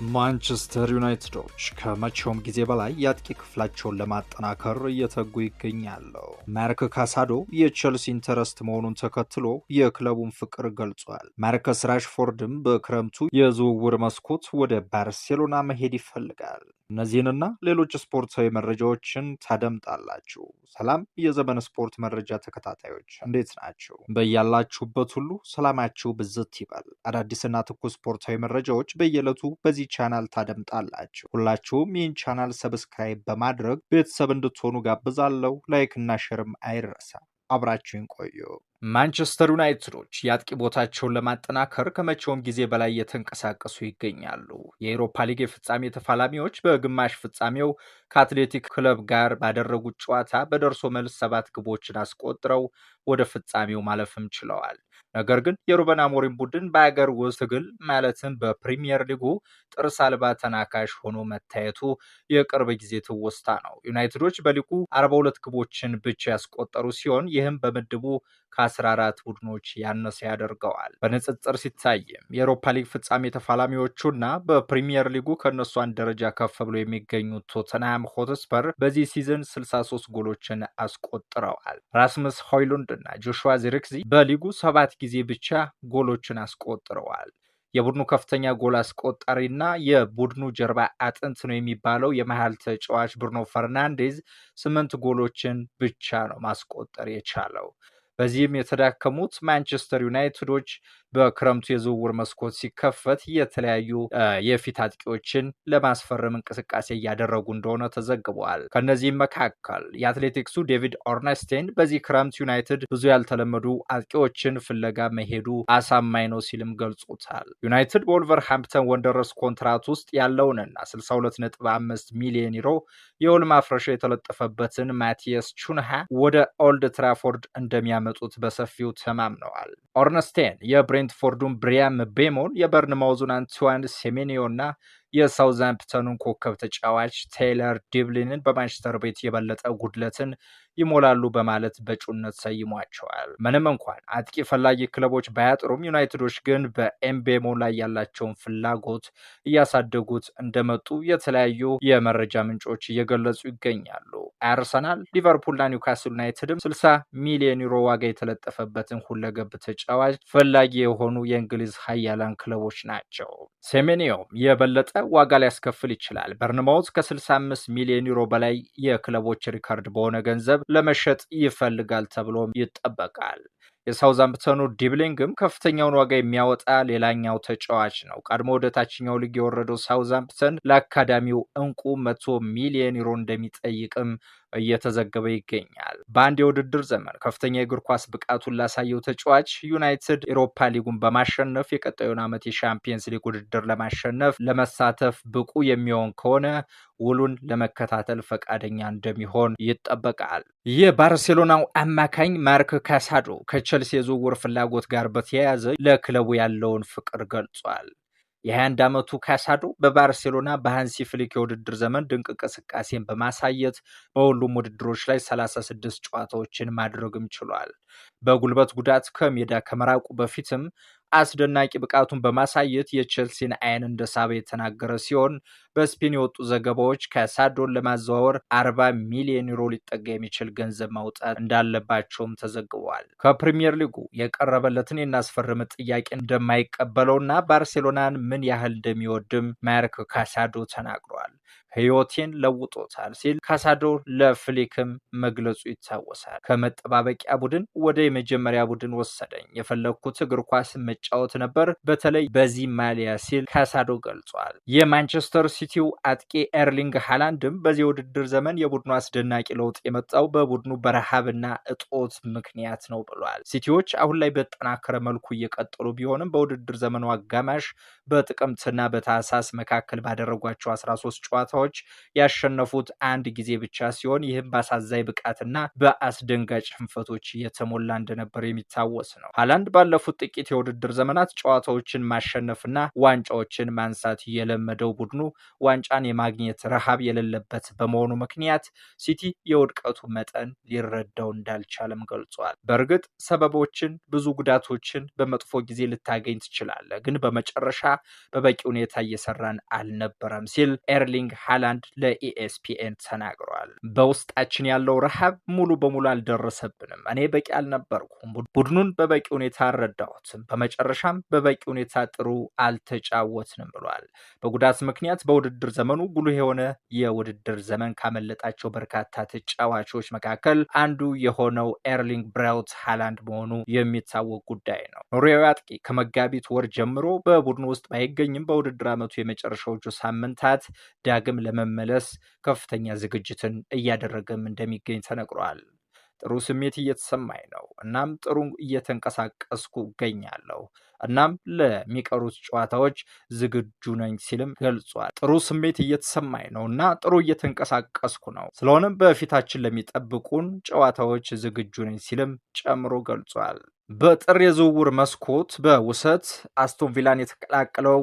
ማንቸስተር ዩናይትዶች ከመቼውም ጊዜ በላይ የአጥቂ ክፍላቸውን ለማጠናከር እየተጉ ይገኛሉ። ማርክ ካሳዶ የቼልሲ interest መሆኑን ተከትሎ የክለቡን ፍቅር ገልጿል። ማርከስ ራሽፎርድም በክረምቱ የዝውውር መስኮት ወደ ባርሴሎና መሄድ ይፈልጋል። እነዚህንና ሌሎች ስፖርታዊ መረጃዎችን ታደምጣላችሁ። ሰላም የዘመን ስፖርት መረጃ ተከታታዮች፣ እንዴት ናችሁ? በያላችሁበት ሁሉ ሰላማችሁ ብዝት ይበል። አዳዲስና ትኩስ ስፖርታዊ መረጃዎች በየዕለቱ በዚህ ቻናል ታደምጣላችሁ። ሁላችሁም ይህን ቻናል subscribe በማድረግ ቤተሰብ እንድትሆኑ ጋብዛለሁ። Like እና share ም አይረሳ። አብራችሁን ቆዩ። ማንቸስተር ዩናይትዶች የአጥቂ ቦታቸውን ለማጠናከር ከመቼውም ጊዜ በላይ እየተንቀሳቀሱ ይገኛሉ። የኤሮፓ ሊግ የፍጻሜ ተፋላሚዎች በግማሽ ፍጻሜው ከአትሌቲክ ክለብ ጋር ባደረጉት ጨዋታ በደርሶ መልስ 7 ግቦችን አስቆጥረው ወደ ፍጻሜው ማለፍም ችለዋል። ነገር ግን የሩበን አሞሪም ቡድን በአገር ውስጥ ትግል ማለትም በፕሪሚየር ሊጉ ጥርስ አልባ ተናካሽ ሆኖ መታየቱ የቅርብ ጊዜ ትውስታ ነው። ዩናይትዶች በሊጉ 42 ግቦችን ብቻ ያስቆጠሩ ሲሆን ይህም በምድቡ ከ14 ቡድኖች ያነሰ ያደርገዋል። በንጽጽር ሲታይም የኤሮፓ ሊግ ፍጻሜ ተፋላሚዎቹና በፕሪሚየር ሊጉ ከእነሱ አንድ ደረጃ ከፍ ብሎ የሚገኙት ቶተንሃም ሆትስፐር በዚህ season 63 ጎሎችን አስቆጥረዋል። ራስመስ ሆይሉንድ እና ጆሹዋ ዚርክዚ በሊጉ 7 ጊዜ ብቻ ጎሎችን አስቆጥረዋል። የቡድኑ ከፍተኛ ጎል አስቆጣሪና የቡድኑ ጀርባ አጥንት ነው የሚባለው የመሃል ተጫዋች ብሩኖ ፈርናንዴዝ 8 ጎሎችን ብቻ ነው ማስቆጠር የቻለው። በዚህም የተዳከሙት ማንቸስተር ዩናይትዶች በክረምቱ የዝውውር መስኮት ሲከፈት የተለያዩ የፊት አጥቂዎችን ለማስፈረም እንቅስቃሴ እያደረጉ እንደሆነ ተዘግቧል። ከእነዚህም መካከል የአትሌቲክሱ ዴቪድ ኦርነስቴን በዚህ ክረምት ዩናይትድ ብዙ ያልተለመዱ አጥቂዎችን ፍለጋ መሄዱ አሳማኝ ነው ሲልም ገልጾታል። ዩናይትድ በወልቨርሃምፕተን ወንደረስ ኮንትራት ውስጥ ያለውንና 62.5 ሚሊዮን ዩሮ የውል ማፍረሻ የተለጠፈበትን ማቲየስ ቹንሃ ወደ ኦልድ ትራፎርድ እንደሚያመጡት በሰፊው ተማምነዋል። ኦርነስቴን የብሬንትፎርዱን ብሪያን ምቤሞን፣ የበርንማውዙን አንቷን ሴሜኒዮ እና የሳውዛምፕተኑን ኮከብ ተጫዋች ቴይለር ዲብሊንን በማንቸስተር ቤት የበለጠ ጉድለትን ይሞላሉ በማለት በእጩነት ሰይሟቸዋል። ምንም እንኳን አጥቂ ፈላጊ ክለቦች ባያጥሩም ዩናይትዶች ግን በኤምቤሞ ላይ ያላቸውን ፍላጎት እያሳደጉት እንደመጡ የተለያዩ የመረጃ ምንጮች እየገለጹ ይገኛሉ። አርሰናል፣ ሊቨርፑልና ኒውካስል ዩናይትድም 60 ሚሊዮን ዩሮ ዋጋ የተለጠፈበትን ሁለገብ ተጫዋች ፈላጊ የሆኑ የእንግሊዝ ሀያላን ክለቦች ናቸው። ሴሜኒዮም የበለጠ ዋጋ ሊያስከፍል ይችላል። በርንማውዝ ከ65 ሚሊዮን ዩሮ በላይ የክለቦች ሪከርድ በሆነ ገንዘብ ለመሸጥ ይፈልጋል ተብሎም ይጠበቃል። የሳውዛምፕተኑ ዲብሊንግም ከፍተኛውን ዋጋ የሚያወጣ ሌላኛው ተጫዋች ነው። ቀድሞ ወደ ታችኛው ሊግ የወረደው ሳውዛምፕተን ለአካዳሚው እንቁ 100 ሚሊዮን ዩሮ እንደሚጠይቅም እየተዘገበ ይገኛል። በአንድ የውድድር ዘመን ከፍተኛ የእግር ኳስ ብቃቱን ላሳየው ተጫዋች ዩናይትድ ኤሮፓ ሊጉን በማሸነፍ የቀጣዩን ዓመት የሻምፒየንስ ሊግ ውድድር ለማሸነፍ ለመሳተፍ ብቁ የሚሆን ከሆነ ውሉን ለመከታተል ፈቃደኛ እንደሚሆን ይጠበቃል። የባርሴሎናው አማካኝ ማርክ ካሳዶ ከቼልሲ የዝውውር ፍላጎት ጋር በተያያዘ ለክለቡ ያለውን ፍቅር ገልጿል። የ21 ዓመቱ ካሳዶ በባርሴሎና በሃንሲ ፍሊክ የውድድር ዘመን ድንቅ እንቅስቃሴን በማሳየት በሁሉም ውድድሮች ላይ 36 ጨዋታዎችን ማድረግም ችሏል። በጉልበት ጉዳት ከሜዳ ከመራቁ በፊትም አስደናቂ ብቃቱን በማሳየት የቼልሲን ዓይን እንደሳበ የተናገረ ሲሆን በስፔን የወጡ ዘገባዎች ካሳዶን ለማዘዋወር 40 ሚሊዮን ዩሮ ሊጠጋ የሚችል ገንዘብ ማውጣት እንዳለባቸውም ተዘግቧል። ከፕሪሚየር ሊጉ የቀረበለትን የናስፈርም ጥያቄ እንደማይቀበለውና ባርሴሎናን ምን ያህል እንደሚወድም ማርክ ካሳዶ ተናግሯል። ሕይወቴን ለውጦታል ሲል ካሳዶ ለፍሊክም መግለጹ ይታወሳል። ከመጠባበቂያ ቡድን ወደ የመጀመሪያ ቡድን ወሰደኝ። የፈለግኩት እግር ኳስ መጫወት ነበር፣ በተለይ በዚህ ማሊያ ሲል ካሳዶ ገልጿል። የማንቸስተር ሲቲው አጥቂ ኤርሊንግ ሃላንድም በዚህ የውድድር ዘመን የቡድኑ አስደናቂ ለውጥ የመጣው በቡድኑ በረሃብና እጦት ምክንያት ነው ብሏል። ሲቲዎች አሁን ላይ በጠናከረ መልኩ እየቀጠሉ ቢሆንም በውድድር ዘመኑ አጋማሽ በጥቅምትና በታህሳስ መካከል ባደረጓቸው 13 ጨዋታዎች ጨዋታዎች ያሸነፉት አንድ ጊዜ ብቻ ሲሆን ይህም በአሳዛኝ ብቃትና በአስደንጋጭ ሽንፈቶች የተሞላ እንደነበር የሚታወስ ነው። ሃላንድ ባለፉት ጥቂት የውድድር ዘመናት ጨዋታዎችን ማሸነፍና ዋንጫዎችን ማንሳት የለመደው ቡድኑ ዋንጫን የማግኘት ረሃብ የሌለበት በመሆኑ ምክንያት ሲቲ የውድቀቱ መጠን ሊረዳው እንዳልቻለም ገልጿል። በእርግጥ ሰበቦችን፣ ብዙ ጉዳቶችን በመጥፎ ጊዜ ልታገኝ ትችላለህ፣ ግን በመጨረሻ በበቂ ሁኔታ እየሰራን አልነበረም ሲል ኤርሊንግ ሃላንድ ለኢኤስፒኤን ተናግሯል። በውስጣችን ያለው ረሃብ ሙሉ በሙሉ አልደረሰብንም። እኔ በቂ አልነበርኩም። ቡድኑን በበቂ ሁኔታ አልረዳሁትም። በመጨረሻም በበቂ ሁኔታ ጥሩ አልተጫወትንም ብሏል። በጉዳት ምክንያት በውድድር ዘመኑ ጉልህ የሆነ የውድድር ዘመን ካመለጣቸው በርካታ ተጫዋቾች መካከል አንዱ የሆነው ኤርሊንግ ብራውት ሃላንድ መሆኑ የሚታወቅ ጉዳይ ነው። ኖርዌያዊ አጥቂ ከመጋቢት ወር ጀምሮ በቡድኑ ውስጥ ባይገኝም በውድድር ዓመቱ የመጨረሻዎቹ ሳምንታት ዳግም ለመመለስ ከፍተኛ ዝግጅትን እያደረገም እንደሚገኝ ተነግሯል። ጥሩ ስሜት እየተሰማኝ ነው። እናም ጥሩ እየተንቀሳቀስኩ እገኛለሁ። እናም ለሚቀሩት ጨዋታዎች ዝግጁ ነኝ ሲልም ገልጿል። ጥሩ ስሜት እየተሰማኝ ነው እና ጥሩ እየተንቀሳቀስኩ ነው። ስለሆነም በፊታችን ለሚጠብቁን ጨዋታዎች ዝግጁ ነኝ ሲልም ጨምሮ ገልጿል። በጥር የዝውውር መስኮት በውሰት አስቶን ቪላን የተቀላቀለው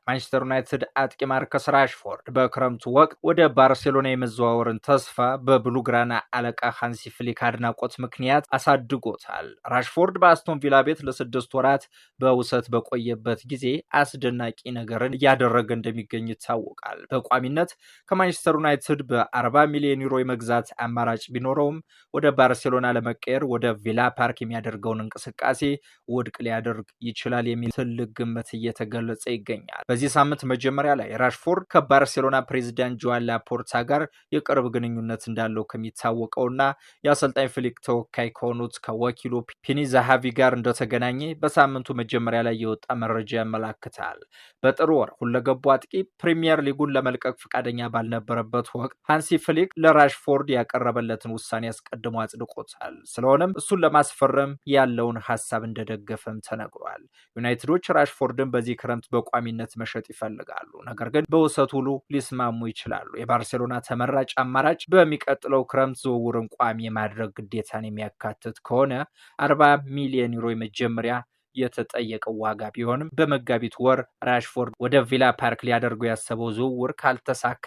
የማንቸስተር ዩናይትድ አጥቂ ማርከስ ራሽፎርድ በክረምቱ ወቅት ወደ ባርሴሎና የመዘዋወርን ተስፋ በብሉግራና አለቃ ሃንሲ ፍሊክ አድናቆት ምክንያት አሳድጎታል። ራሽፎርድ በአስቶን ቪላ ቤት ለ6 ወራት በውሰት በቆየበት ጊዜ አስደናቂ ነገርን እያደረገ እንደሚገኝ ይታወቃል። በቋሚነት ከማንቸስተር ዩናይትድ በ40 ሚሊዮን ዩሮ የመግዛት አማራጭ ቢኖረውም ወደ ባርሴሎና ለመቀየር ወደ ቪላ ፓርክ የሚያደርገውን እንቅስቃሴ ውድቅ ሊያደርግ ይችላል የሚል ትልቅ ግምት እየተገለጸ ይገኛል። በዚህ ሳምንት መጀመሪያ ላይ ራሽፎርድ ከባርሴሎና ፕሬዚዳንት ጆዋን ላፖርታ ጋር የቅርብ ግንኙነት እንዳለው ከሚታወቀውና የአሰልጣኝ ፍሊክ ተወካይ ከሆኑት ከወኪሉ ፒኒ ዛሃቪ ጋር እንደተገናኘ በሳምንቱ መጀመሪያ ላይ የወጣ መረጃ ያመላክታል። በጥር ወር ሁለገቡ አጥቂ ፕሪሚየር ሊጉን ለመልቀቅ ፈቃደኛ ባልነበረበት ወቅት ሃንሲ ፍሊክ ለራሽፎርድ ያቀረበለትን ውሳኔ አስቀድሞ አጽድቆታል። ስለሆነም እሱን ለማስፈረም ያለውን ሀሳብ እንደደገፈም ተነግሯል። ዩናይትዶች ራሽፎርድን በዚህ ክረምት በቋሚነት መሸጥ ይፈልጋሉ። ነገር ግን በውሰት ውሉ ሊስማሙ ይችላሉ። የባርሴሎና ተመራጭ አማራጭ በሚቀጥለው ክረምት ዝውውርን ቋሚ የማድረግ ግዴታን የሚያካትት ከሆነ 40 ሚሊዮን ዩሮ የመጀመሪያ የተጠየቀው ዋጋ ቢሆንም፣ በመጋቢት ወር ራሽፎርድ ወደ ቪላ ፓርክ ሊያደርገው ያሰበው ዝውውር ካልተሳካ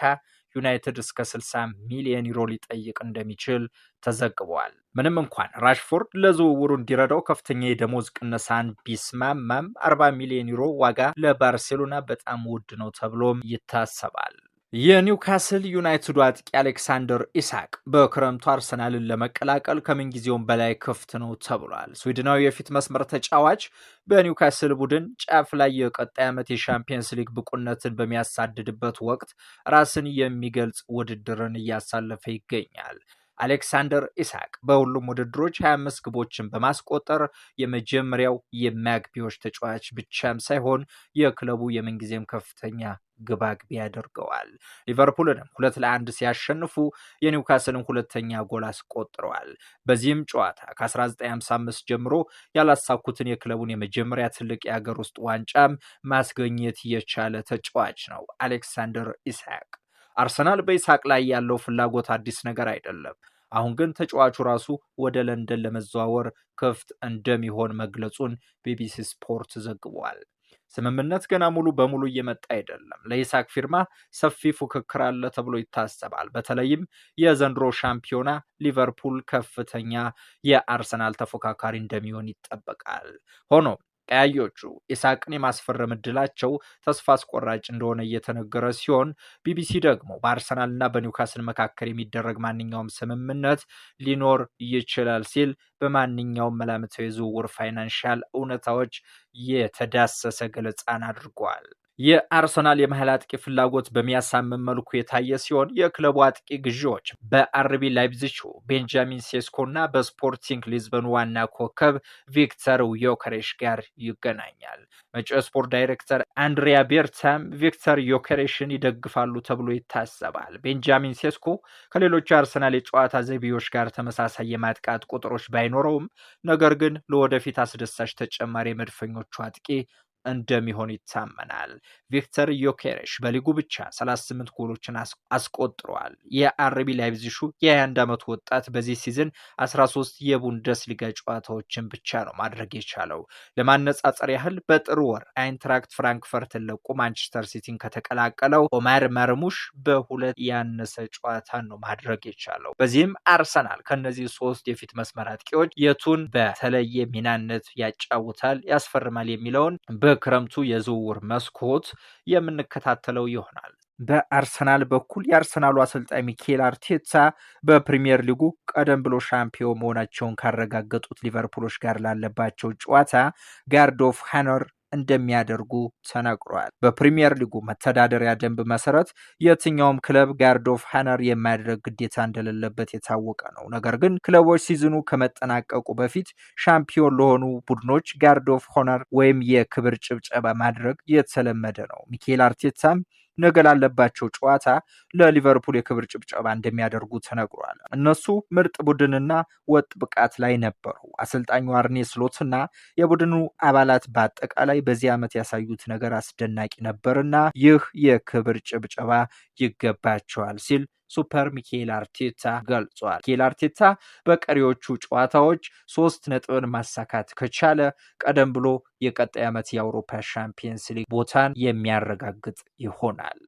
ዩናይትድ እስከ 60 ሚሊዮን ዩሮ ሊጠይቅ እንደሚችል ተዘግቧል። ምንም እንኳን ራሽፎርድ ለዝውውሩ እንዲረዳው ከፍተኛ የደሞዝ ቅነሳን ቢስማማም፣ 40 ሚሊዮን ዩሮ ዋጋ ለባርሴሎና በጣም ውድ ነው ተብሎም ይታሰባል። የኒውካስል ዩናይትዱ አጥቂ አሌክሳንደር ኢሳቅ በክረምቱ አርሰናልን ለመቀላቀል ከምንጊዜውም በላይ ክፍት ነው ተብሏል። ስዊድናዊ የፊት መስመር ተጫዋች በኒውካስል ቡድን ጫፍ ላይ የቀጣይ ዓመት የሻምፒየንስ ሊግ ብቁነትን በሚያሳድድበት ወቅት ራስን የሚገልጽ ውድድርን እያሳለፈ ይገኛል። አሌክሳንደር ኢሳቅ በሁሉም ውድድሮች 25 ግቦችን በማስቆጠር የመጀመሪያው የማግቢዎች ተጫዋች ብቻም ሳይሆን የክለቡ የምንጊዜም ከፍተኛ ግብ አግቢ ያደርገዋል። ሊቨርፑልንም 2-1 ሲያሸንፉ የኒውካስልን ሁለተኛ ጎል አስቆጥረዋል። በዚህም ጨዋታ ከ1955 ጀምሮ ያላሳኩትን የክለቡን የመጀመሪያ ትልቅ የሀገር ውስጥ ዋንጫም ማስገኘት የቻለ ተጫዋች ነው አሌክሳንደር ኢሳቅ። አርሰናል በኢሳቅ ላይ ያለው ፍላጎት አዲስ ነገር አይደለም። አሁን ግን ተጫዋቹ ራሱ ወደ ለንደን ለመዘዋወር ክፍት እንደሚሆን መግለጹን ቢቢሲ ስፖርት ዘግቧል። ስምምነት ገና ሙሉ በሙሉ እየመጣ አይደለም። ለኢሳክ ፊርማ ሰፊ ፉክክር አለ ተብሎ ይታሰባል። በተለይም የዘንድሮ ሻምፒዮና ሊቨርፑል ከፍተኛ የአርሰናል ተፎካካሪ እንደሚሆን ይጠበቃል። ሆኖም ቀያዮቹ ኢሳቅን የማስፈረም እድላቸው ተስፋ አስቆራጭ እንደሆነ እየተነገረ ሲሆን፣ ቢቢሲ ደግሞ በአርሰናል እና በኒውካስል መካከል የሚደረግ ማንኛውም ስምምነት ሊኖር ይችላል ሲል በማንኛውም መላምታዊ የዝውውር financial እውነታዎች የተዳሰሰ ገለጻን አድርጓል። የአርሰናል የመሀል አጥቂ ፍላጎት በሚያሳምን መልኩ የታየ ሲሆን፣ የክለቡ አጥቂ ግዢዎች በአርቢ ላይፕዚቹ ቤንጃሚን ሴስኮ እና በስፖርቲንግ ሊዝበን ዋና ኮከብ ቪክተር ዮከሬሽ ጋር ይገናኛል። መጪው ስፖርት ዳይሬክተር አንድሪያ ቤርታም ቪክተር ዮከሬሽን ይደግፋሉ ተብሎ ይታሰባል። ቤንጃሚን ሴስኮ ከሌሎቹ የአርሰናል የጨዋታ ዘይቤዎች ጋር ተመሳሳይ የማጥቃት ቁጥሮች ባይኖረውም፣ ነገር ግን ለወደፊት አስደሳች ተጨማሪ የመድፈኞቹ አጥቂ እንደሚሆን ይታመናል። ቪክተር ዮኬሬሽ በሊጉ ብቻ 38 ጎሎችን አስቆጥሯል። የአርቢ ላይፕዚሹ የ21 ዓመቱ ወጣት በዚህ season 13 የቡንደስሊጋ ጨዋታዎችን ብቻ ነው ማድረግ የቻለው። ለማነጻጸር ያህል በጥር ወር አይንትራክት ፍራንክፈርትን ለቆ ማንቸስተር ሲቲን ከተቀላቀለው ኦማር ማርሙሽ በሁለት ያነሰ ጨዋታን ነው ማድረግ የቻለው። በዚህም አርሰናል ከነዚህ ሶስት የፊት መስመር አጥቂዎች የቱን በተለየ ሚናነት ያጫውታል፣ ያስፈርማል የሚለውን በክረምቱ የዝውውር መስኮት የምንከታተለው ይሆናል። በአርሰናል በኩል የአርሰናሉ አሰልጣኝ ሚኬል አርቴታ በፕሪሚየር ሊጉ ቀደም ብሎ ሻምፒዮን መሆናቸውን ካረጋገጡት ሊቨርፑሎች ጋር ላለባቸው ጨዋታ guard of honor እንደሚያደርጉ ተነግሯል። በፕሪሚየር ሊጉ መተዳደሪያ ደንብ መሰረት የትኛውም ክለብ guard of honor የማድረግ ግዴታ እንደሌለበት የታወቀ ነው። ነገር ግን ክለቦች season ኑ ከመጠናቀቁ በፊት ሻምፒዮን ለሆኑ ቡድኖች guard of honor ወይም የክብር ጭብጨባ ማድረግ የተለመደ ነው። ሚኬል አርቴታም ነገ ላለባቸው ጨዋታ ለሊቨርፑል የክብር ጭብጨባ እንደሚያደርጉ ተነግሯል። እነሱ ምርጥ ቡድንና ወጥ ብቃት ላይ ነበሩ። አሰልጣኙ አርኔ ስሎትና የቡድኑ አባላት በአጠቃላይ በዚህ ዓመት ያሳዩት ነገር አስደናቂ ነበርና ይህ የክብር ጭብጨባ ይገባቸዋል ሲል super ሚኬል አርቴታ ገልጿል። ሚኬል አርቴታ በቀሪዎቹ ጨዋታዎች 3 ነጥብን ማሳካት ከቻለ ቀደም ብሎ የቀጣይ ዓመት የአውሮፓ ሻምፒየንስ ሊግ ቦታን የሚያረጋግጥ ይሆናል።